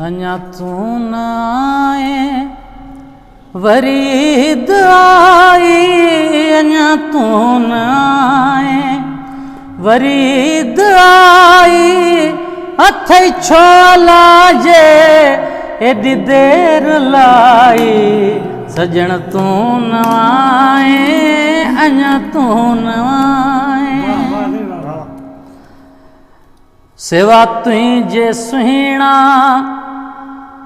اڃا تون نه آئين وري عيد آئي اڃا تون نه آئين وري عيد آئي اٿئي ڇو الاجي ايڏي دير لائي سڄڻ تون نه آئين اڃا تون نه آئين. سوا تنهنجي سهڻا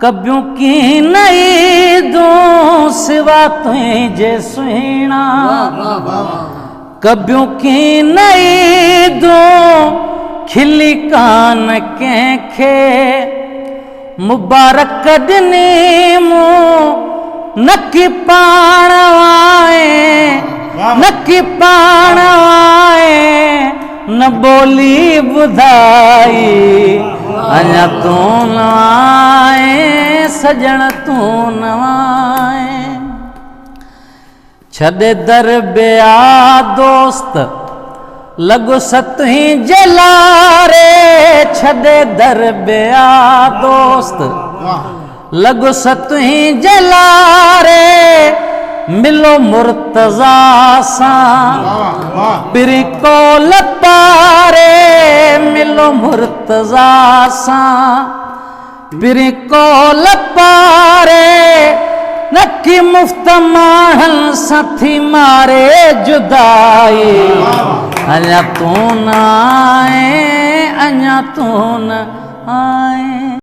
ڪبيون ڪين عيدون سوا تنهنجي سهڻا ڪبيون ڪين عيدون کلي ڪان ڪنهن کي مبارڪ ڏني مون نڪي پاڻ وائين نڪي پاڻ وائين نه ٻولي ٻڌائي اڃا تون نه آئين سڄڻ تون نه آئين ڇڏي در ٻيا دوست لڳو ستهين جي لاري ڇڏي در ٻيا دوست لڳو ستهين جي لاري ملو مرتضيٰ سان پرين قول پاري ملو مرتضيٰ سان پرين قول پاري نڪي مفت ماڻهن سان ٿي ماري جدائي اڃا تون نه آئين اڃا تون نه آئين.